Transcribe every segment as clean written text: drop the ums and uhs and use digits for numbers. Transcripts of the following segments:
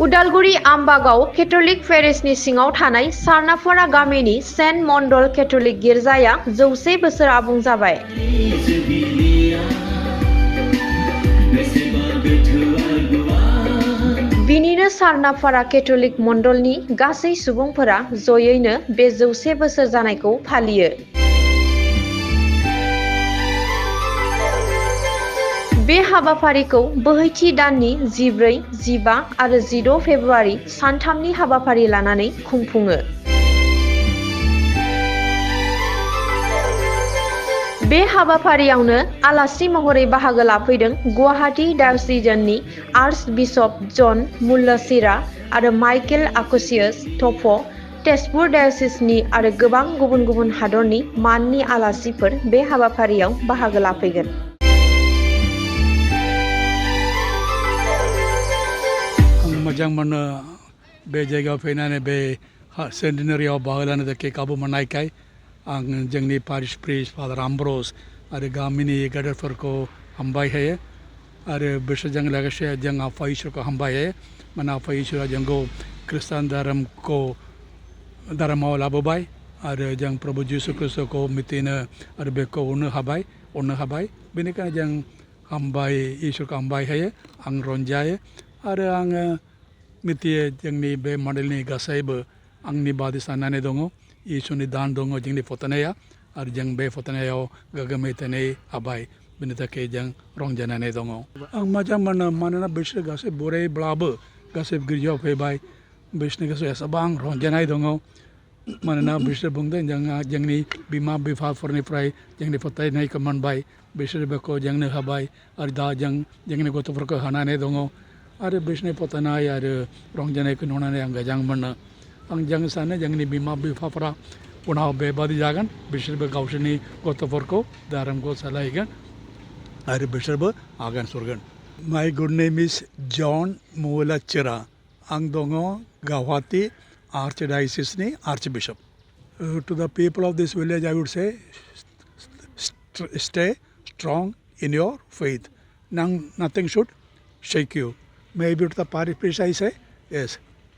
Udalguri आमबागाव Catholic पेरिसनि सिङाव थानाय सारनाफारा गामिनि सेन्ट मण्डल केथलिक गिर्जाया 100 बोसोर आबुं जाबाय। बिनिनो सारनाफारा केथलिक मण्डलनि गासै सुबुंफोरा जयैनो बे 100 बोसोर जानायखौ फालियो। बे हाबाफारिखौ बोहैथि दाननि 14, 15 आरो 16 फेब्रुआरि सानथामनि हाबाफारि लानानै खुंफुङो। बे हाबाफारियावनो आलासि महरै बाहागो लाफैदों गुवाहाटी डायसिजननि आर्चबिशप जन मुल्लसिरा आरो माइकेल आकुसियास टफ, तेजपुर डायसिसनि आरो गोबां गुबुन गुबुन हादरनि माननि आलासिफोर बे हाबाफारियाव बाहागो लाफैगोन। मोजां मोनो बे जायगायाव फैनानै बे सेन्टिनारियाव बाहागो लानो थाखाय खाबु मोननायखाय आं जोंनि पारिश प्रिस्ट फादार आमब्रस आरो गामिनि गेदेरफोरखौ हामबाय होयो आरो बिसोरजों लोगोसे जों आफा इसोरखौ हामबाय होयो। माने आफा इसोरा जोंखौ खृष्टान धोरोमाव लाबोबाय आरो जों प्रभु जिसु ख्रिस्टखौ मिथिनो आरो बेखौ अननो हाबाय। बेनिखायनो जों इसोरखौ हामबाय होयो। आं रंजायो आरो आङो मिथियो जोंनि बे मण्डलनि गासैबो आंनि बादै साननानै दङ। इसोरनि दान दङ जोंनि फोथायनाया आरो जों बे फोथायनायाव गोग्गोमै थानो हाबाय। बेनि थाखाय जों रंजानानै दङ। आं मोजां मोनो मानोना बिसोर गासै बोरायब्लाबो गासै गिर्जायाव फैबाय। बिसोरनि गोसोआव एसेबां रंजानाय दङ मानोना बिसोर बुंदों जोंनि बिमा बिफाफोरनिफ्राय जोंनि फोथायनायखौ मोनबाय। बिसोर बेखौ जोंनो होबाय आरो दा जों जोंनि गथ'फोरखौ होनानै दङ आरो बिसोरनि फोथायनाय आरो रंजानायखौ नुनानै आं मोजां मोनो। जों सानो जोंनि बिमा बिफाफ्रा उनाव बेबादि जागोन। बिसोरबो गावसोरनि गथ'फोरखौ धोरोमखौ सालायगोन आरो बिसोरबो आगान सुरगोन। माय गुड नेम इज जन मुलाचिरा। आं दङ Guwahati आर्चडायसिसनि archbishop. To the people of this village I would say stay strong in your faith. Nothing should shake you. Maybe to the parish priest I say, yes,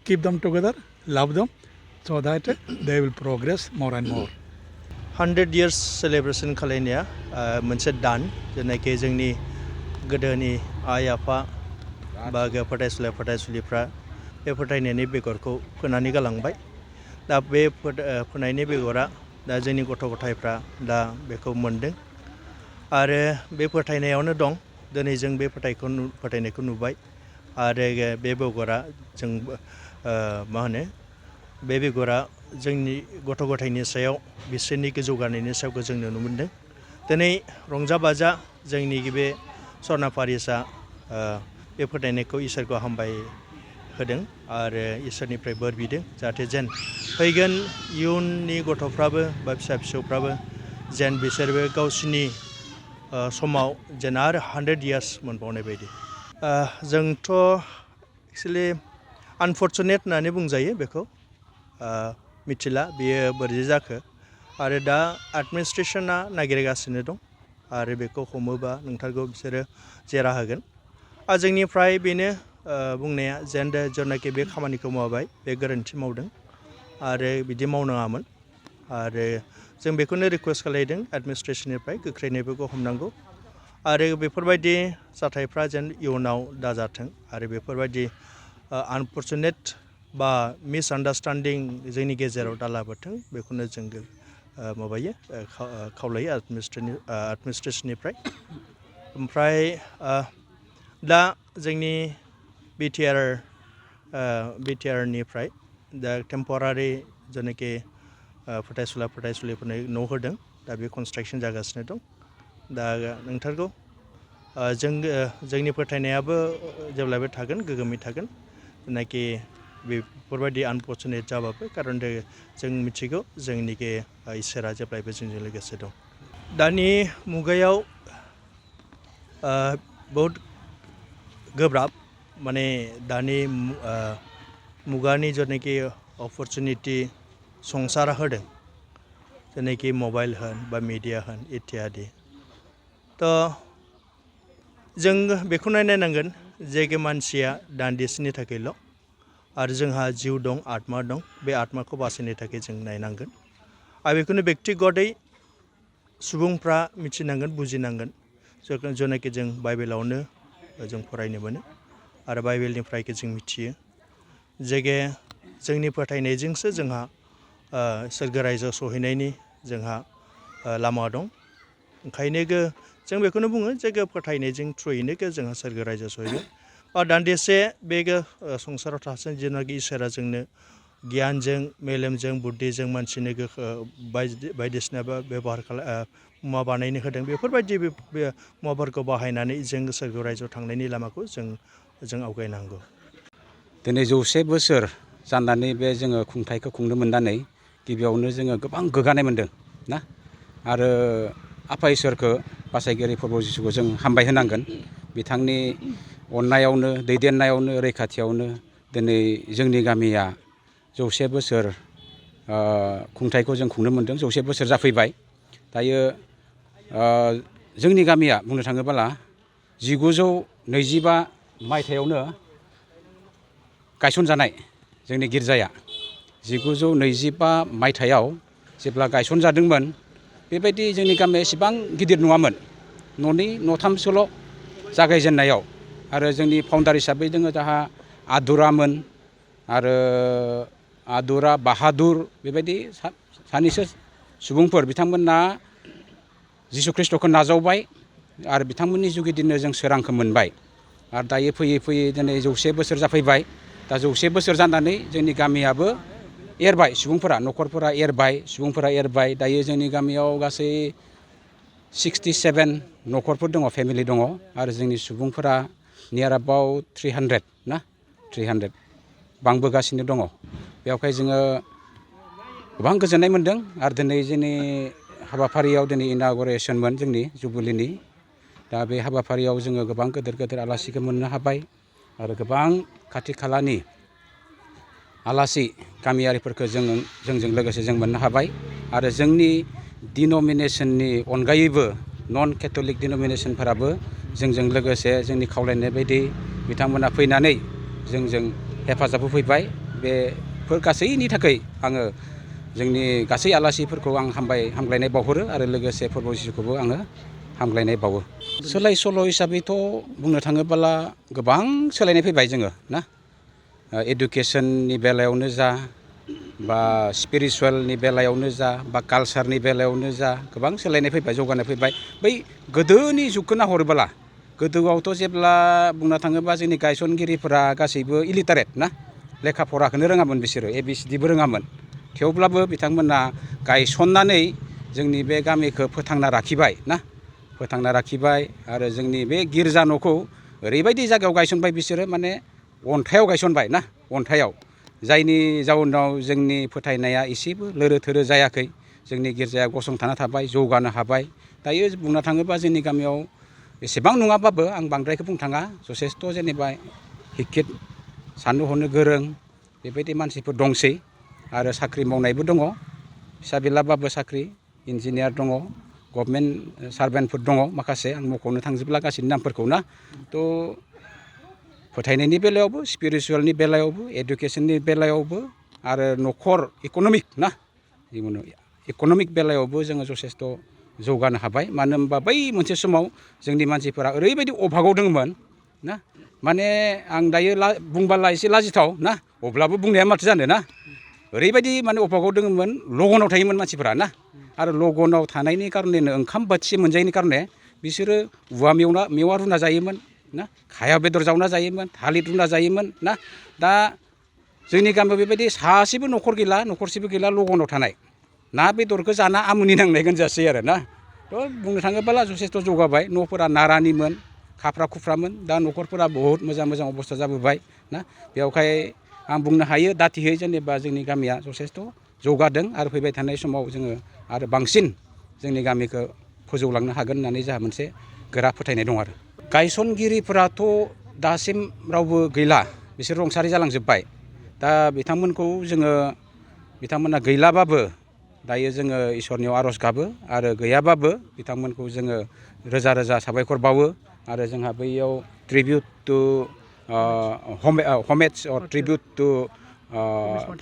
keep them together, love them, so that they will progress more and more. 100 years celebration खालायनाया मोनसे दान जेनाखि जोंनि गोदोनि आइ आफा बा फरायसुलिफ्रा बे फोथायनायनि बेगरखौ फोनानै गालांबाय। दा बे फोनायनि बेगरा दा जोंनि गथ' गथायफ्रा दा बेखौ मोनदों आरो बे फोथायनायावनो दं। दिनै जों बे फोथायनायखौ नुबाय आरो बे बेगरा जों बे बेगरा जोंनि गथ' गथायनि सायाव बिसोरनि जौगानायनि सायावबो जों नुनो मोन्दों। दिनै रंजा बाजा जोंनि बे सरनापारिसआ बे फोथायनायखौ इसोरखौ हामबाय होदों आरो इसोरनिफ्राय बोर बिदों जाहाथे जेन फैगोन इयुननि गथ'फ्राबो बा फिसा फिसौफ्राबो जेन बिसोरबो गावसिनि समाव जेन आरो 100 years मोनबावनाय बायदि। जोंथ' एक्सुवेलि आनफर्चुनेट होननानै बुंजायो बेखौ मिथिला बेयो बोरै जाखो आरो दा एडमिनिस्ट्रेसना नागिरगासिनो दं आरो बेखौ हमोबा नोंथारगौ बिसोरो जेरा होगोन। जोंनिफ्राय बेनो बुंनाया जेनाखि बे खामानिखौ मावबाय बे गोरोन्थि मावदों आरो बिदि मावनाङामोन आरो जों बेखौनो रिकुवेस्ट खालायदों एडमिनिस्ट्रेसननिफ्राय गोख्रैनो बेखौ हमनांगौ आरो बेफोरबायदि जाथायफ्रा जेन इयुनाव दाजाथों आरो बेफोरबायदि आनफर्चुनेट बा मिसआन्डारस्टेन्डिं जोंनि गेजेराव दा लाबोथों बेखौनो जों खावलायो एडमिनिस्ट्रेसननिफ्राय। ओमफ्राय दा जोंनि बिटिआरनिफ्राय दा टेम्परारि जेनाखि फरायसुलिफोरनो न' होदों दा बे कनस्ट्राक्सन जागासिनो दं। दा नोंथारगौ जोंनि फोथायनायाबो जेब्लायबो थागोन गोग्गोमै थागोन जेनाखि बेफोरबायदि आनफर्चुनेट जाबाबो खारन जों मिथिगौ जोंनिखि इसोरा जेब्लायबो जोंजों लोगोसे दं। दानि मुगायाव बहुद गोब्राब माने दानि मुगानि जेनाखि अपरचुनिटि संसारा होदों जेनाखि मबाइल होन बा मिडिया होन इत्यादि। थ' जों बेखौ नायनांगोन जे मानसिया दान्दिसेनि थाखायल' आरो जोंहा जिउ दं आत्मा दं बे आत्माखौ बासायनो थाखाय जों नायनांगोन आरो बेखौनो बेक्तिगतै सुबुंफ्रा मिथिनांगोन बुजिनांगोन जेनाखि जों बाइबेलावनो जों फरायनो मोनो आरो बाइबेलनिफ्राय जों मिथियो जे जोंनि फोथायनायजोंसो जोंहा सोरगो रायजोआव सहैनायनि जोंहा लामा दं ओंखायनो जों बेखौनो बुङो जे फोथायनायजों थ्रुयैनो जोंहा सोरगो रायजोआव सहैगोन दान्दिसे बे संसाराव थासिम जेनाखि इसोरा जोंनो गियानजों मेलेमजों बुद्धिजों मानसिनो बायदिसिना बेबहार मुवा बानायनो होदों बेफोरबायदि मुवाफोरखौ बाहायनानै जों सोरगो रायजोआव थांनायनि लामाखौ जों आवगायनांगौ। दिनै 100 बोसोर जानानै बे जोङो खुंथायखौ खुंनो मोननानै गिबियावनो जोङो गोबां गोग्गानाय मोनदों ना आरो आफा इसोरखौ बासायगिरि प्रभु जिसुखौ जों हामबाय होनांगोन बिथांनि अननायावनो दैदेननायावनो रैखाथियावनो दिनै जोंनि गामिया 100 बोसोर खुंथायखौ जों खुंनो मोनदों 100 बोसोर जाफैबाय दायो जोंनि गामिया बुंनो थाङोब्ला 1925 मायथाइयावनो गायसनजानाय जोंनि गिर्जाया 1925 मायथाइयाव जेब्ला गायसनजादोंमोन बेबायदि जोंनि गामिया एसेबां गिदिर नङामोन न'नै न'थामसोल' जागायजेननायाव आरो जोंनि फाउन्डार हिसाबै जोङो जाहा आदुरामोन आरो आदुरा बाहादुर बेबायदि सानैसो सुबुंफोर बिथांमोना जिसु ख्रिस्ट'खौ नाजावबाय आरो बिथांमोननि जुगिदिनो जों सोरांखौ मोनबाय आरो दायो फैयै फैयै दिनै 100 बोसोर जाफैबाय दा 100 बोसोर जानानै जोंनि गामियाबो एरबाय सुबुंफोरा न'खरफोरा एरबाय सुबुंफोरा एरबाय दायो जोंनि गामियाव गासै 67 न'खरफोर दङ फेमिलि दङ आरो जोंनि सुबुंफोरा नियार एबाउट 300 ना 300 बांबोगासिनो दङ बेवहाय जोङो गोबां गोजोननाय मोनदों आरो दिनै जोंनि हाबाफारियाव दिनै इनागुरेसनमोन जोंनि जुबुलिनि दा बे हाबाफारियाव जोङो गोबां गेदेर आलासिखौ मोननो हाबाय आरो गोबां खाथि खालानि आलासि गामियारिफोरखौ जोंजों लोगोसे जों मोननो हाबाय आरो जोंनि डिन'मिनेसननि अनगायैबो नन केथ'लिक डिन'मिनेसनफोराबो जोंजों लोगोसे जोंनि खावलायनाय बायदि बिथांमोना फैनानै जोंजों हेफाजाब होफैबाय बेफोर गासैनि थाखाय आङो जोंनि गासै आलासिफोरखौ आं हामग्लायनाय बावहरो आरो लोगोसे प्रभु जिसुखौबो आङो हामग्लायनाय बावो सोलाय सोल' हिसाबैथ' बुंनो थाङोब्ला गोबां सोलायनाय फैबाय जोङो ना एडुकेसननि बेलायावनो जा बा स्पिरिचुवेलनि बेलायावनो जा बा कालसारनि बेलायावनो जा गोबां सोलायनाय फैबाय जौगानाय फैबाय बै गोदोनि जुगखौ नाहरोब्ला गोदोआवथ' जेब्ला बुंनो थाङोब्ला जोंनि गायसनगिरिफोरा गासैबो इलिटारेट ना लेखा फराखौनो रोङामोन बिसोरो ABCDबो रोङामोन थेवब्लाबो बिथांमोना गायसननानै जोंनि बे गामिखौ फोथांना राखिबाय आरो जोंनि बे गिर्जा न'खौ ओरैबायदि जायगायाव गायसनबाय बिसोरो माने अन्थायाव गायसनबाय ना अन्थायाव जायनि जाउनाव जोंनि फोथायनाया एसेबो लोरो थोरो जायाखै जोंनि गिर्जाया गसंथाना थाबाय जौगानो हाबाय दायो बुंनो थाङोब्ला जोंनि गामियाव एसेबां नङाबाबो आं बांद्रायखौ बुंनो थाङा जथेस्थ' जेनेबा हिखित साननो हनो गोरों बेबायदि मानसिफोर दंसै आरो साख्रि मावनायबो दङ फिसा बिलाबाबो साख्रि इन्जिनियार दङ गभर्नमेन्ट सार्भेन्टफोर दङ माखासे आं मख'नो थांजोबला गासैनि नामफोरखौ ना थ' फोथायनायनि बेलायावबो स्पिरिचुवेलनि बेलायावबो एडुकेसननि बेलायावबो आरो न'खर इक'नमिक ना इक'नमिक बेलायावबो जोङो जथेस्थ' जौगानो हाबाय मानो होनबा बै मोनसे समाव जोंनि मानसिफोरा ओरैबायदि अभाबाव दङमोन ना माने आं दायो बुंबाला एसे लाजिथाव ना अब्लाबो बुंनाया माथो जानो ना ओरैबायदि माने अभाबाव दङमोन लगनाव थायोमोन मानसिफोरा ना आरो लगनाव थानायनि कारनेनो ओंखाम बोथिसे मोनजायैनि कारने बिसोरो औवा मेवा रुना जायोमोन ना खाया बेदर जावना जायोमोन थालिर रुना जायोमोन ना दा जोंनि गामियाव बेबायदि सासेबो न'खरसेबो गैला लगनाव थानाय ना बेदरखौ जाना आमुनि नांनाय गोनजासै आरो ना थ' बुंनो थाङोब्ला जथेस्थ' जौगाबाय न'फोरा नारानिमोन खाफ्रा खुफ्रामोन दा न'खरफोरा बहुत मोजां अबस्था जाबोबाय ना बेवहाय आं बुंनो हायो दाथिहै जेनेबा जोंनि गामिया जथेस्थ' जौगादों आरो फैबाय थानाय समाव जोङो आरो बांसिन जोंनि गामिखौ फोजौलांनो हागोन होननानै जोंहा मोनसे गोरा फोथायनाय दं आरो गायसनगिरिफोराथ' दासिम रावबो गैला बिसोर रुंसारि जालांजोब्बाय दा बिथांमोना गैलाबाबो दायो जोङो इसोरनियाव आर'ज गाबो आरो गैयाबाबो बिथांमोनखौ जोङो रोजा साबायखर बावो आरो जोंहा बैयाव ट्रिबिउट two homage or tribute to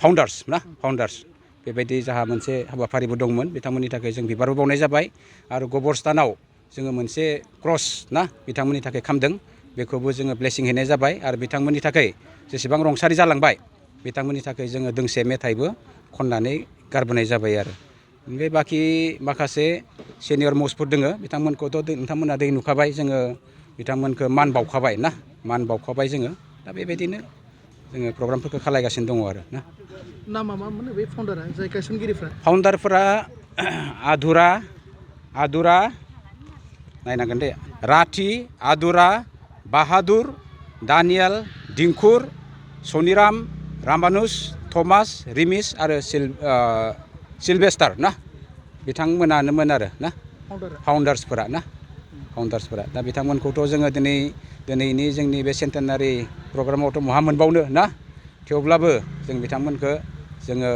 founders ना founders बेबायदि जाहा मोनसे हाबाफारिबो दंमोन बिथांमोननि थाखाय जों बिबारबो बावनाय जाबाय आरो गबरस्थानाव जोङो मोनसे क्रस ना बिथांमोननि थाखाय खामदों बेखौबो जोङो ब्लेसिं होनाय जाबाय आरो बिथांमोननि थाखाय जेसेबां रंसारि जालांबाय बिथांमोननि थाखाय जोङो दोंसे मेथाइबो खननानै गारबोनाय जाबाय आरो बे बाखि माखासे सिनियर मस्टफोर दोङो बिथांमोनखौथ' नोंथांमोना दै नुखाबाय जोङो बिथांमोनखौ मान बावखाबाय ना मान बावखाबाय जोङो दा बेबायदिनो जोङो प्रग्रामफोरखौ खालायगासिनो दङ आरो ना नामा मामोन बे फाउन्डारा जाय गायसनगिरिफ्रा फाउन्डारफोरा आदुरा नायनांगोन दे राथि आदुरा बाहादुर दानियाल दिंखुर सनिराम रामानुज थमास रिमिस आरो सिलभेस्टार ना बिथांमोनानोमोन आरो ना फाउन्डार्सफोरा दा बिथांमोनखौथ' जोङो दिनैनि जोंनि बे सेन्टेनारि प्रग्रामावथ' बहा मोनबावनो ना थेवब्लाबो जों बिथांमोनखौ जोङो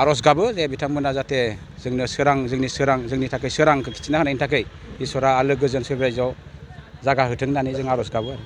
आर'ज गाबो जे बिथांमोना जाहाथे जोंनो जोंनि थाखाय सोरांखौ खिथिना होनायनि थाखाय इसोरा आलो गोजोन सोरगोआव जागा होथों होननानै जों आर'ज गाबो आरो